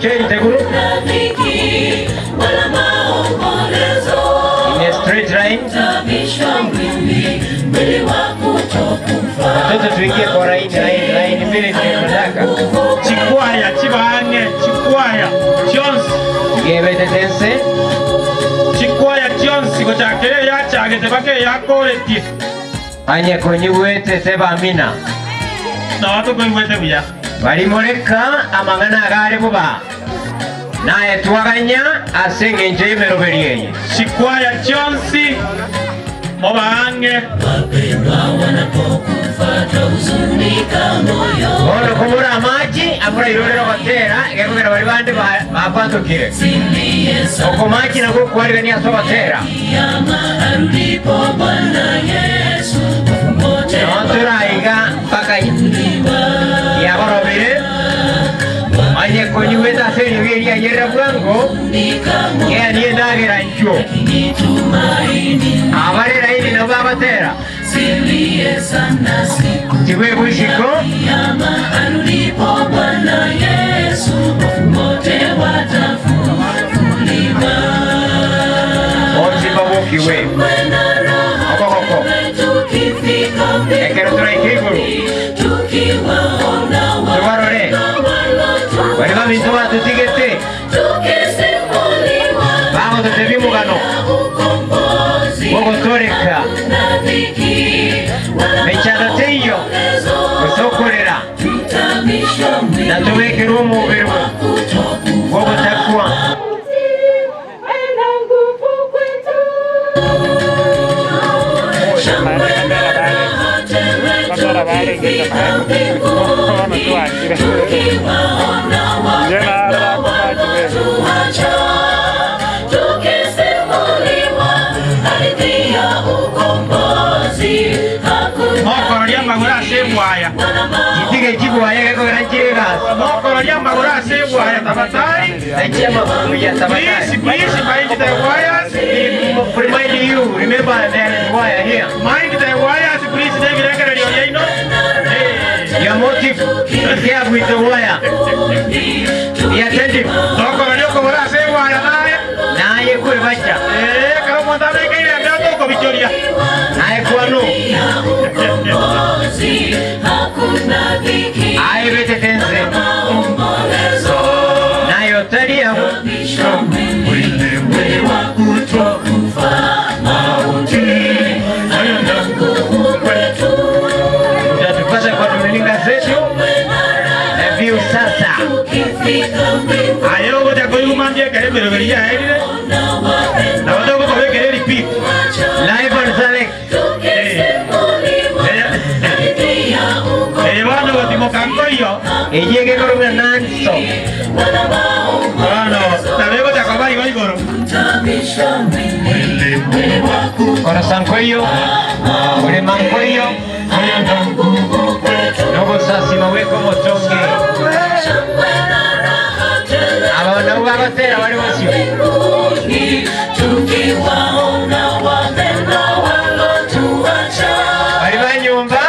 Change the group in a straight line. Watoto tuingie kwa laini, laini, laini mbili ndio tunataka. Chikwaya chibange chikwaya chionsi. Gebete tense. Chikwaya chionsi gochakere yachagete bake yakoretie. Anye konyigwete seba amina. Na watu koigwete buya. Barimoreka amang'ana agare buba. Naye twaganya ase eng'encho y'emeroberi eye. Chikwaya chionsi mobange. Bono komora amachi amura irorero gotera egekogera bari bande bakwandukire. Okomachi nagwo kwarigania ase ogotera. Notoraiga mpaka yaborobire. Anye konyigwete ase eriogi eria yerera bwango ngea niye ndagera nchuo. Abare raini nabo babatera. Tigwe bushiko. Onzi babukiwe. Okokoko. Ekero turaikiguru. Tubarore. Bari baminto batutigete. Bagototebia omogano. Bogotoreka. Mechando teiyo. Gosokorera. Na tubekerwe omobere gogotakwa. Mokororia magoro ase bwaya. Kitige kibwaya gekogera nchire egasi. Mokororia magoro ase bwaya tabatari. Nchie magoro ya tabatari. Please, please mind the wires. Remind you, remember there is wire here. Mind the wires, please. Nebirekererio yaino. Your motive here with the wire. Be attentive. Mokororia okogoro ase bwaya naye. Naye kwe bacha. Karo omonto abekeire mbeo tokobichoria. Naye kwano. Aye bete tense. Naye otari abo. Utatupata kwa runinga zetu na view sasa. Aye ogocha koigumambia ekere emeroberi yaerire. Na batogokobekera repeat. Live on Select. Bono gotimoka nkoiyo. Eye gekoromia non-stop. Bono, nabe gocha koba igo igoro. Corazón nkoiyo, orema nkoiyo, nogosasima bweka omotonge. Aba nabo bagotera bari bosio. Bari banyumba.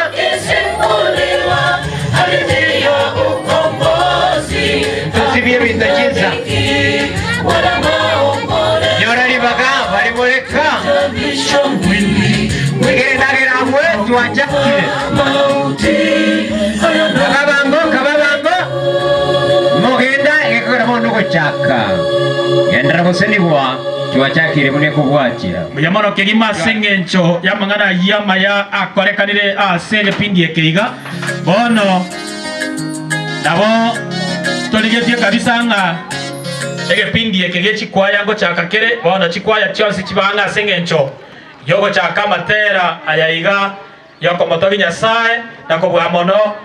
Tusibie bitachiza. Nyora ribaga bari mureka. Wigere ndagera hamwe tuwachakire. Kababango kababango. Mugenda ekora mono gochaka. Gendera gosenibwa tuwachakire mune kubwachira. Muyamono kegima ase eng'encho y'amang'ana y'amaya akorekanire ase egepindi eke iga. Bono nabo torigetie kabisa ng'a egepindi eke gechikwaya ngochaka kere bono chikwaya chionsi chibanga ase eng'encho yogochaka amatera aya iga yokomotogi Nyasaye na kobua mono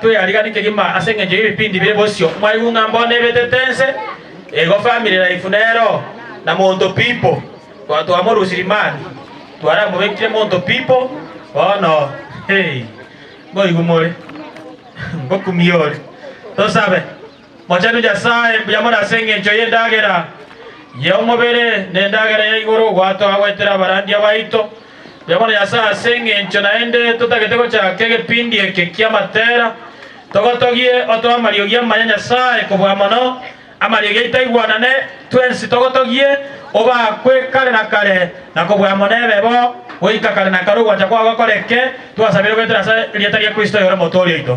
tweyarigani kegima ase eng'encho y'ebipindi bire bosio mwaigu ng'a mbone ebete tense ego family life nero na monto people twamorusiri twaramobekire monto people bono hey ngoigu more ngokumiore tosabe mochanu Nyasaye mbuya ase eng'encho y'endagera y'omobere n'endagera ya igoro gwatwagwetera abarandia baito mbuya Nyasaye ase eng'encho naende totagete gochaka egepindi eke kia amatera togotogie otoa amariogi amaya Nyasaye kobua mono Amarigeita igwanane twensi togotogie oba kwe kare na kare na kobwa monebe bo goika kare na kare gwacha kwa gokoreke twasabire gwetera sa rieta ria Kristo yore motorio ito.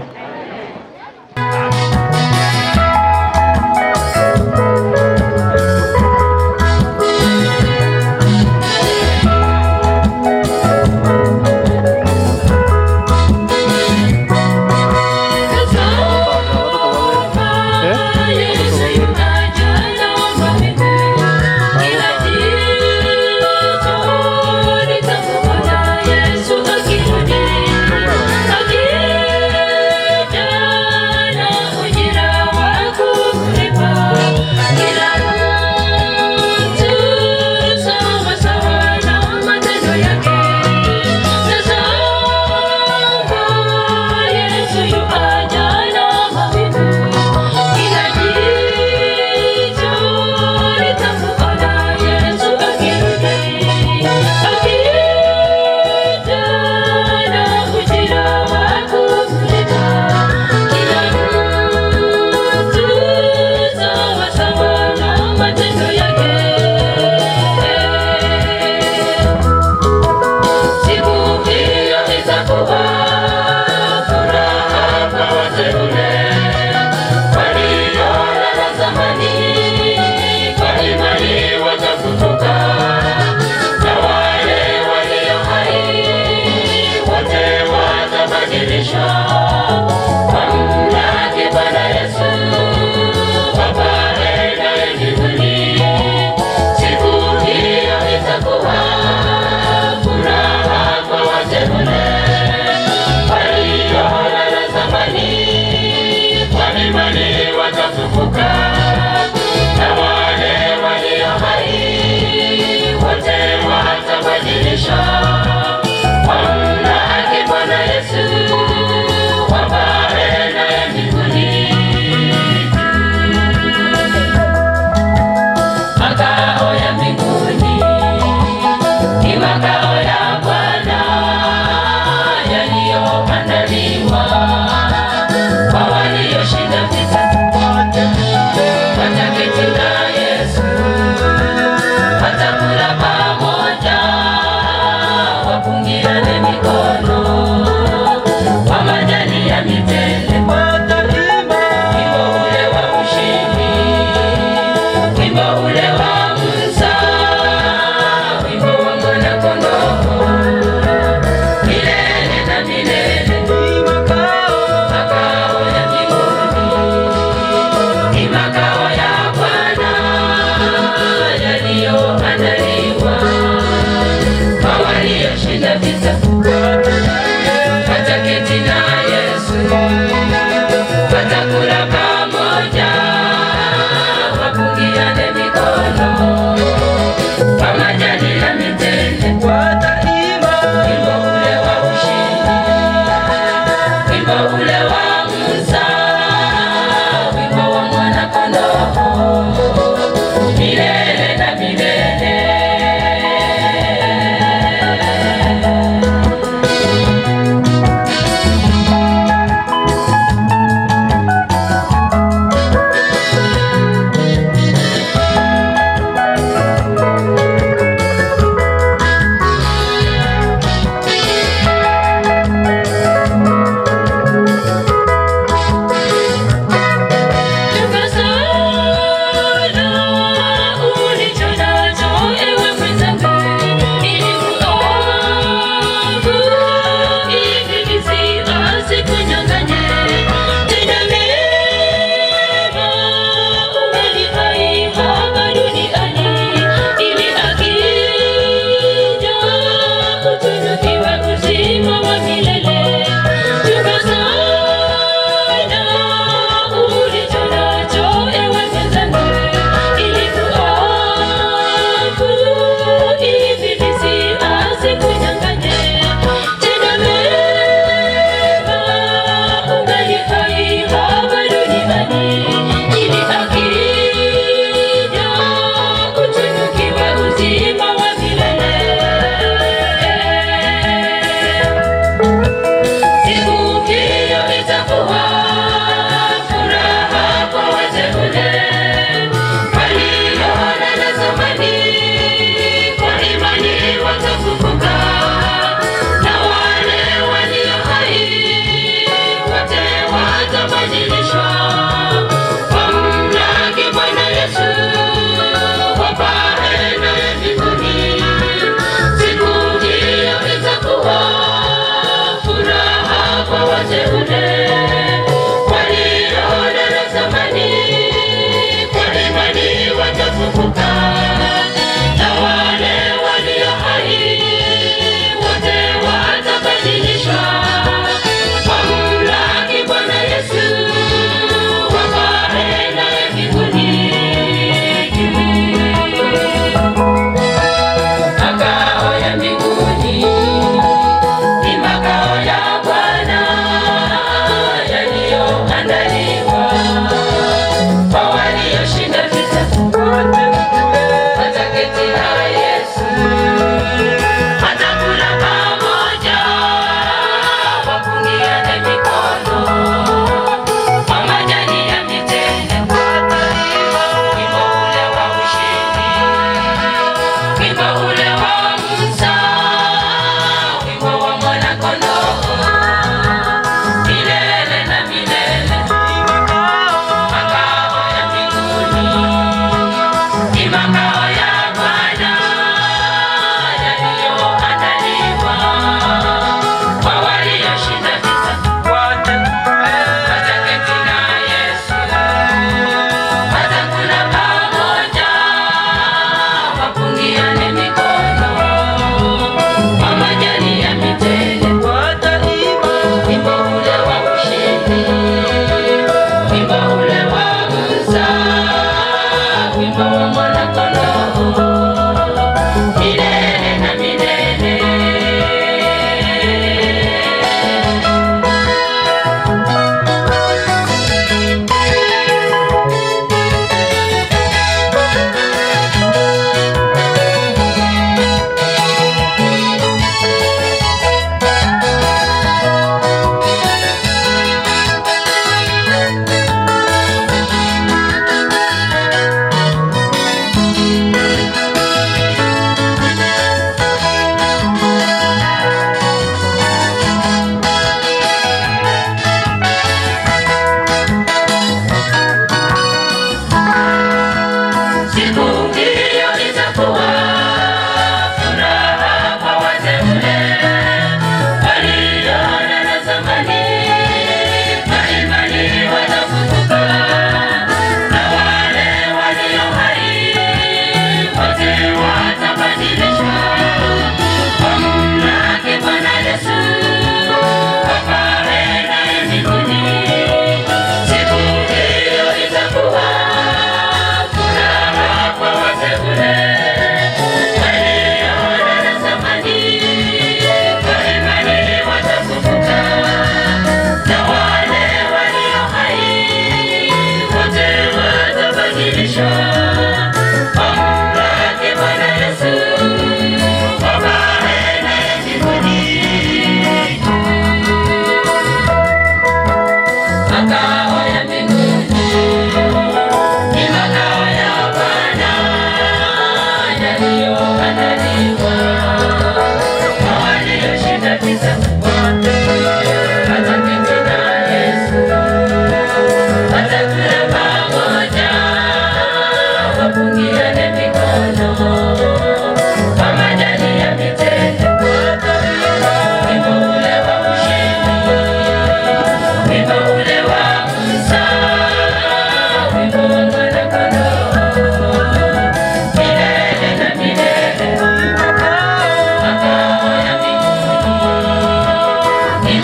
Wataimba wimbo ule wa ushindi.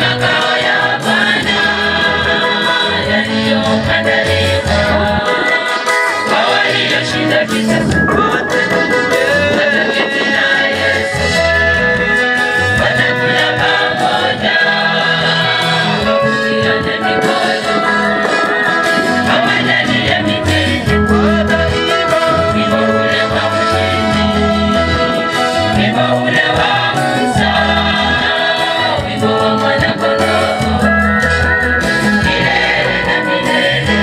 Makao ya Bwana yaliyoandaliwa kwa walioshinda vita, wataketi na Yesu, watakula pamoja, wakushikana mikono kwa majani ya miti, wimbo ule wa ushindi, wimbo ule wa Musa, wimbo wa Mwana-Kondoo, milele na milele.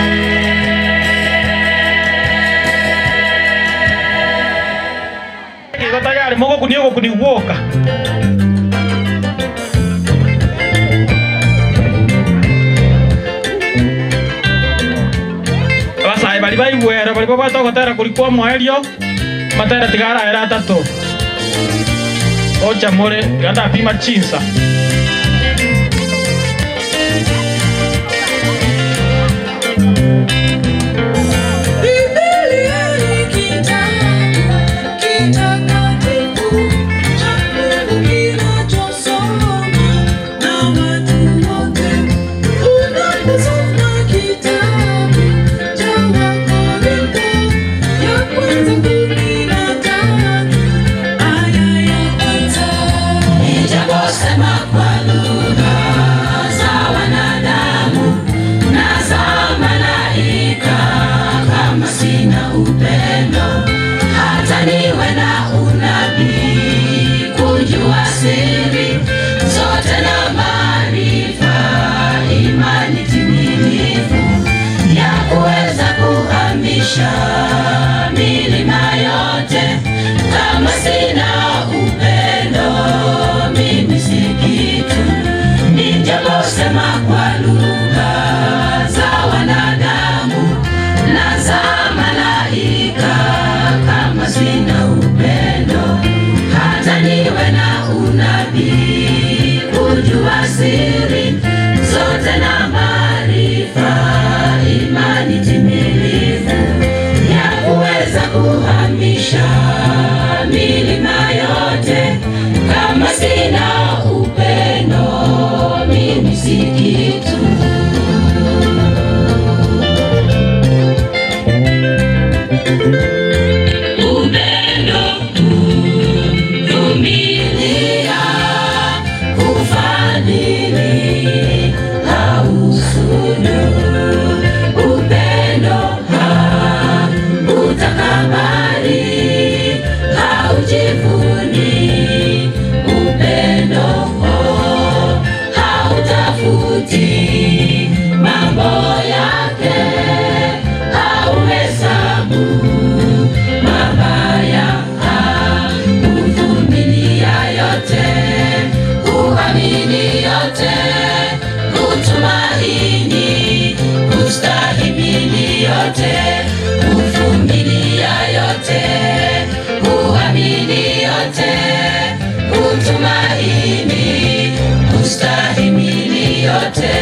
Iko tayari moko kunioko kuniwoka. Abasae bari baigwera bari babwate ogotera kori kwa omoerio matera tigaraera atato ocha more tigatapima chinsa. Biblia ni kitabu kitakatifu cha Mungu kinachosomwa na watu wote. Unaposoma kitabu cha Wakorintho ya kwanza 13 aya ya kwanza. Nijaposema kwa lugha za wanadamu na za malaika, kama sina upendo, hata niwe na unabii, kujua siri zote na maarifa, imani timilifu ya kuweza kuhamisha milima yote, kama sina upendo, mimi si kitu. Nijaposema kwa lugha za wanadamu na za malaika, kama sina upendo, hata niwe na unabii, kujua siri zote na maarifa, imani timilifu ya kuweza kuhamisha milima yote, kama sina upendo, mimi si kitu. Upendo huvumilia, hufadhili, hausudu. Upendo hautakabari, haujivuni. Upendo hautafuti mambo yake, hauhesabu mabaya, huvumilia yote, huamini yote, hutumaini, hustahimili yote, huvumilia yote, huamini yote, hutumaini, hustahimili yote.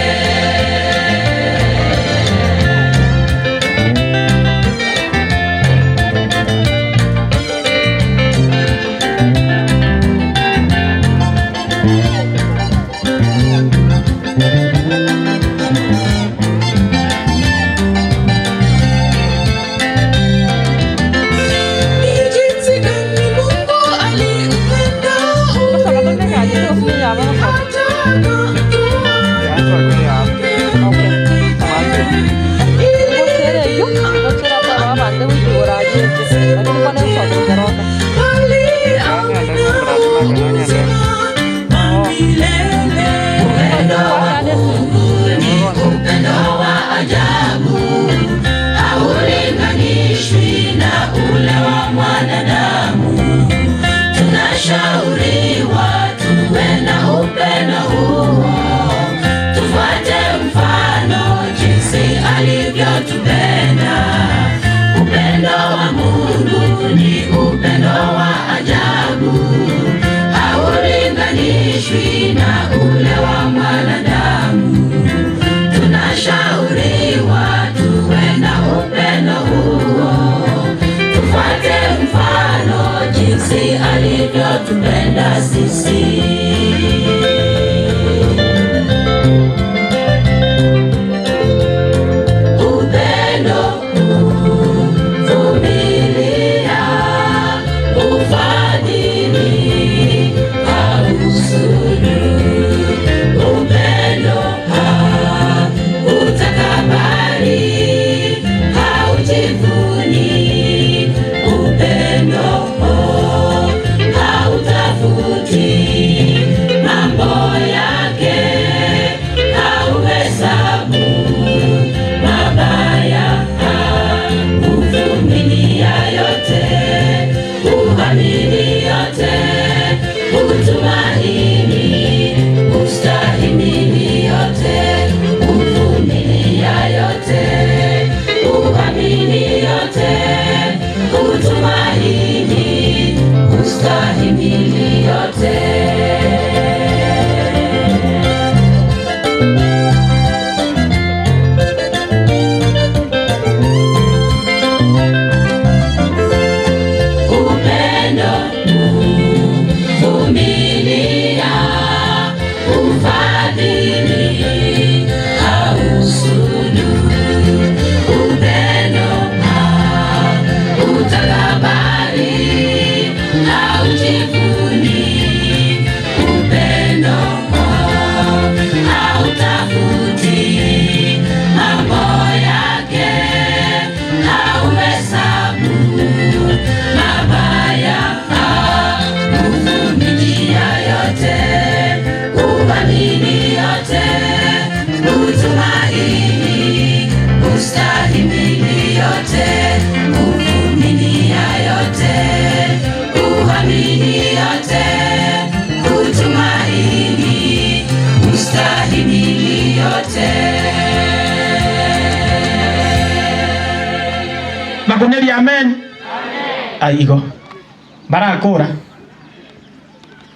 Ni jinsi gani Mungu aliupenda ulimwengu hata akamtoa bali awe na uzima wa milele. Upendo wa Mungu ni upendo wa ajabu, haulinganishwi na ule wa mwanadamu. Tunashauriwa tuwe na upendo huo, tufuate mfano jinsi alivyotupenda. Upendo wa Mungu ni upendo wa ajabu, haulinganishwi na ule wa mwanadamu. Tunashauriwa tuwe na upendo huo, tufuate mfano jinsi alivyotupenda. Anastahili yote. Makuneli amen. Aigo. Barakora.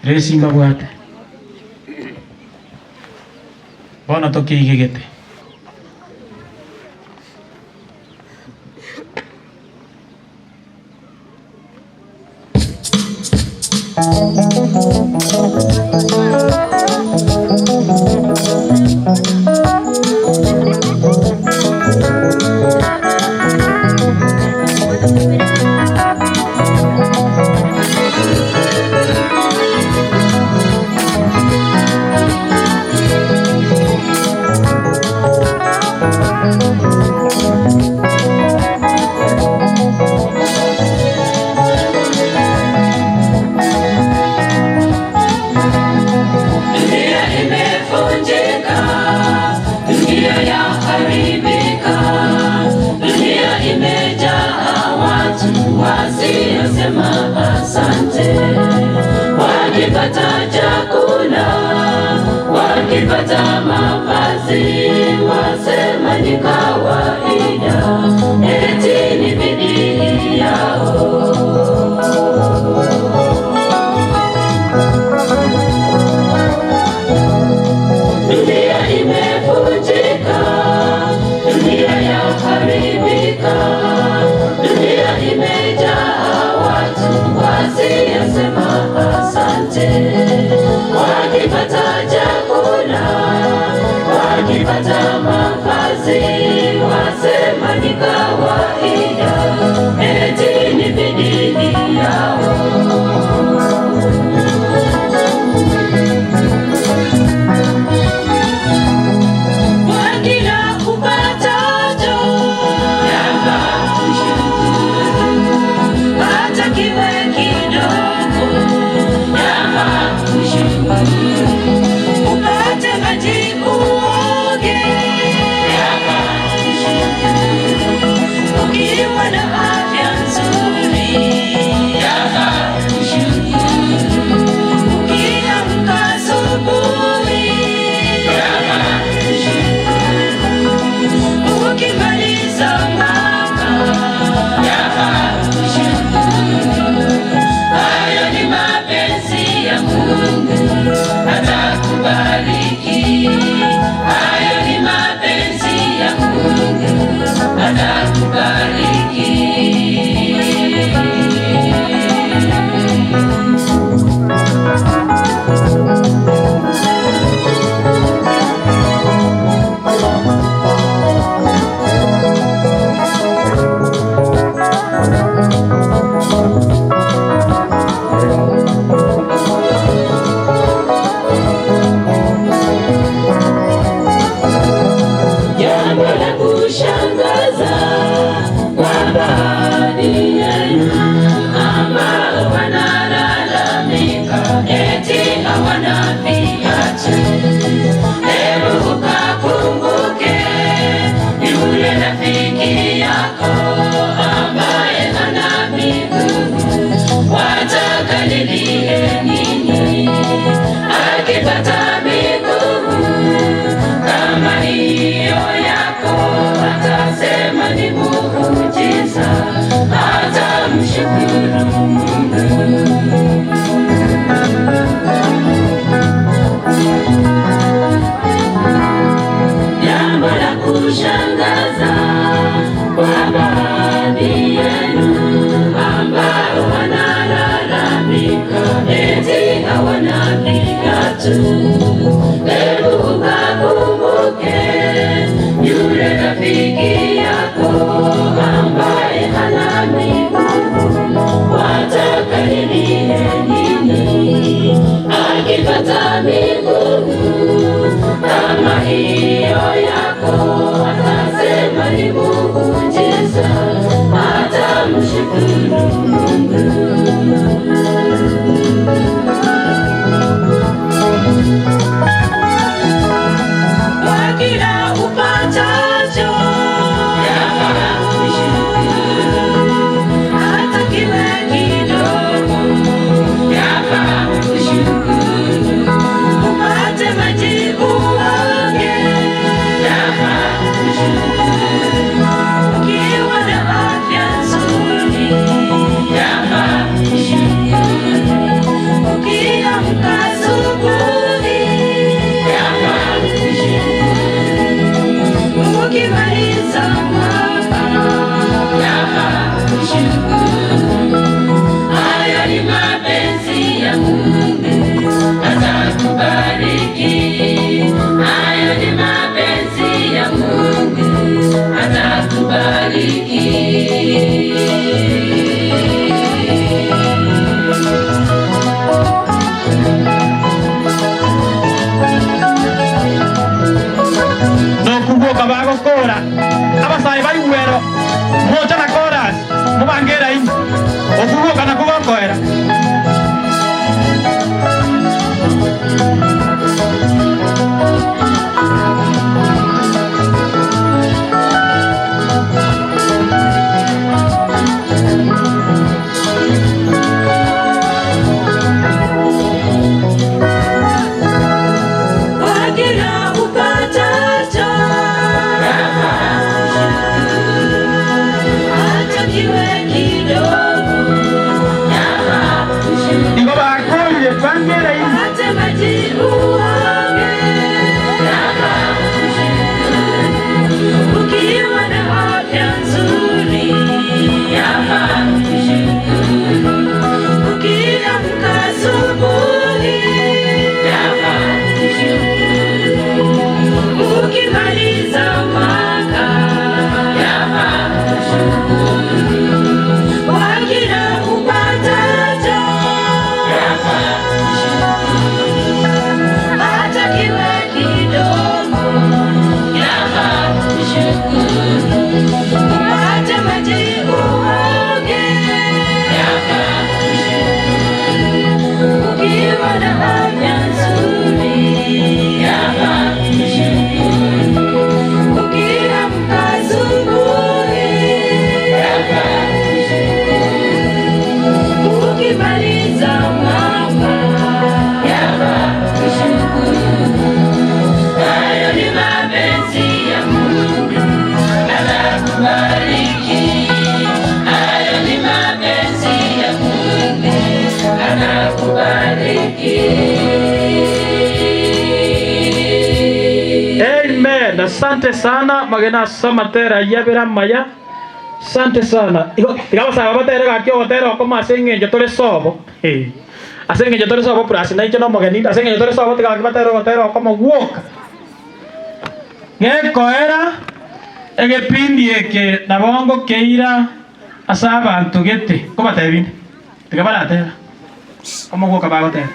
Resimba bwate. Bono tokigegete. Wakipata mavazi wasema ni kawaida, eti ni bidii yao. Dunia imevunjika, dunia yaharibika, dunia imejaa watu wasiyosema asante. Wakipata chakula, wakipata mavazi, wasema ni kawaida, eti ni bidii yao. Wakila upatacho yafaa kushukuru, hata kiwe kidogo yafaa kushukuru. Upate maji uoge yafaa kushukuru, ukiwa na afya nzuri yafaa kushukuru, ukiamka asubuhi yafaa kushukuru, ukimaliza mwaka yafaa kushukuru. Hayo ni mapenzi ya Mungu atakubariki. Hayo ni mapenzi ya Mungu atakubariki. Jambo la kushangaza kwa baadhi yenu ambao wanalalamika eti hawana viatu. Hebu ukakumbuke yule rafiki yako ambaye hana miguu, wataka lilie nini akipata miguu kama hiyo yako? Atasema ni muujiza, atamshukuru Mungu. Jambo la kushangaza kwa baadhi yenu ambao wanalalamika eti hawana viatu. Hebu ukakumbuke yule rafiki yako ambaye hana miguu, wataka lilie nini akipata miguu kama hiyo yako? Atasema ni muujiza, atamshukuru Mungu. Kwa kila upatacho yafaa kushukuru, hata kiwe kidogo yafaa kushukuru. Upate maji uoge Tokogenda. Asante sana magena samatera yabera maya. Asante sana. Igo tigabasaba batere gaki ogotera okoma ase eng'encho tore sobo. Ase eng'encho tore sobo plus na inche nomogeni ase eng'encho tore sobo tigaki batere ogotera okoma gwoka. Gekoera egepindi eke nabongo keira ase abanto gete kobatebinde. Tigabaratera. Omogwoka bagotera.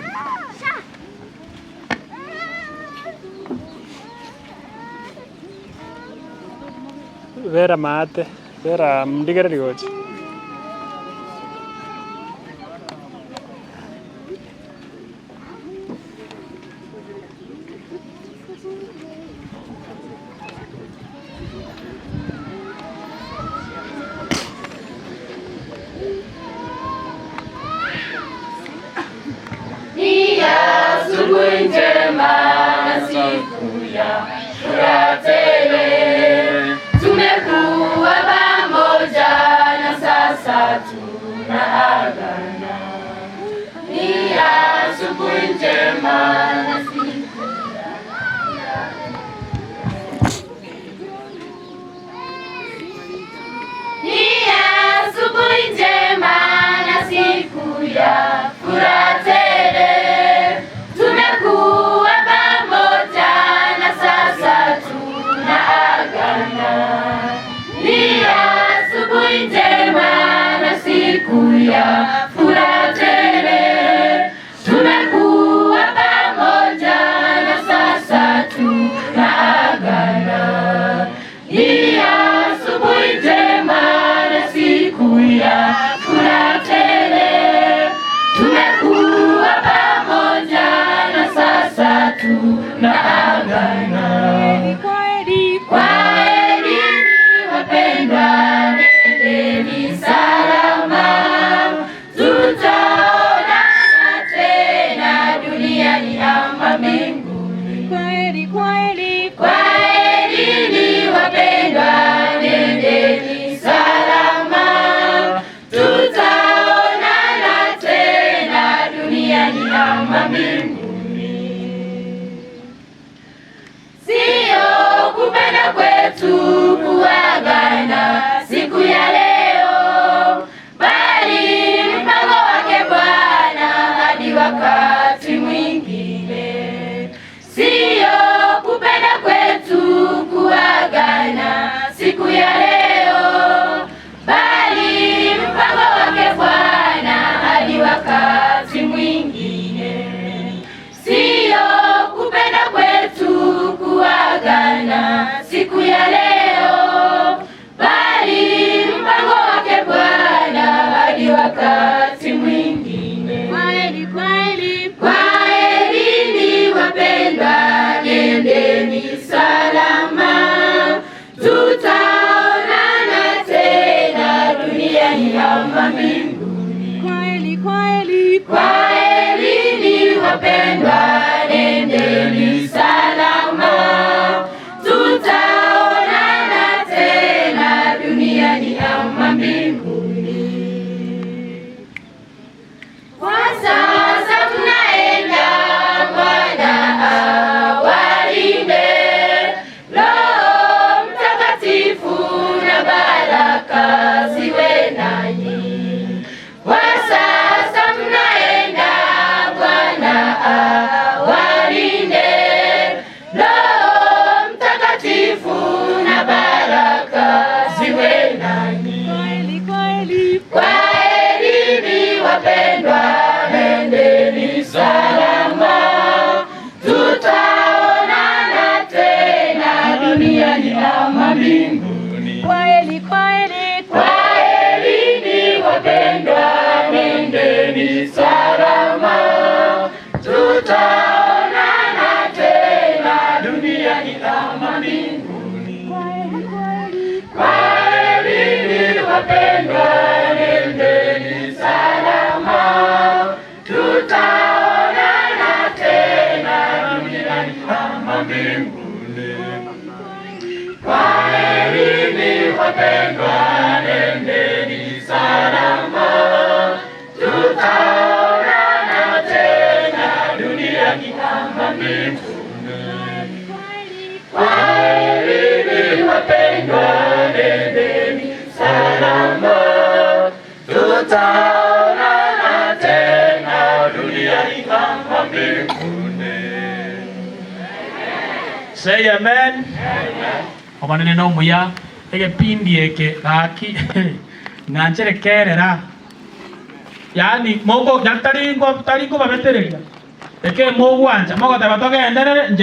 Vera maate, vera mdigere rigochi. Ni asubuhi njema na siku ya furaha tele. Tumekuwa pamoja na sasa tunaagana. Ni asubuhi njema na siku ya Ni asubuhi njema na siku ya furaha tele. Tumekuwa pamoja na sasa tunaagana. Ni asubuhi njema na siku ya furaha tele. Tumekuwa pamoja na sasa tunaagana. Ni asubuhi njema na siku ya furaha tele. Tumekuwa pamoja na sasa tunaagana. Kwaheri wapendwa, nendeni salama. Tutaonana tena duniani ama mbinguni. Kwaheri, kwaheri, Kwaherini wapendwa, nendeni salama. Tutaonana tena duniani ama mbinguni. Sio kupenda kwetu kuagana siku ya leo, bali mpango wake Bwana hadi wakati mwingine. Sio kupenda kwetu kuagana siku ya leo, bali mpango wake Bwana hadi wakati mwingine. Sio kupenda kwetu kuagana siku ya leo, bali mpango wake Bwana hadi wakati mwingine. Kwaheri, kwaheri, Kwaherini wapendwa, nendeni salama. Tutaonana tena duniani ama mbinguni. Kwaheri, kwaheri, Kwaherini wapendwa, nendeni salama. Tutaonana tena duniani ama mbinguni. Kwa sasa tunaenda, Bwana awalinde. Roho Mtakatifu na baraka ziwe nanyi. Kwa sasa tunaenda, Bwana awalinde. Roho Mtakatifu na baraka ziwe nanyi. Kwaheri, kwaheri, Kwaherini wapendwa, nendeni salama. Tutaonana tena duniani ama mbinguni. Kwaheri, kwaheri, Kwaherini wapendwa, nendeni salama. Tutaonana tena duniani ama mbinguni. Kwaheri, kwaheri, Kwaherini wapendwa, nendeni salama. Tutaonana tena duniani ama mbinguni. Kwaherini wapendwa, nendeni salama. Tutaonana tena duniani ama mbinguni. Kwaheri. Tutaonana tena duniani kama mbinguni. Say amen. Omanene no muya egepindi eke gaki ng'ancherekerera yani mogo tari ngo babetereria eke mogwanja mogoteba togenderere.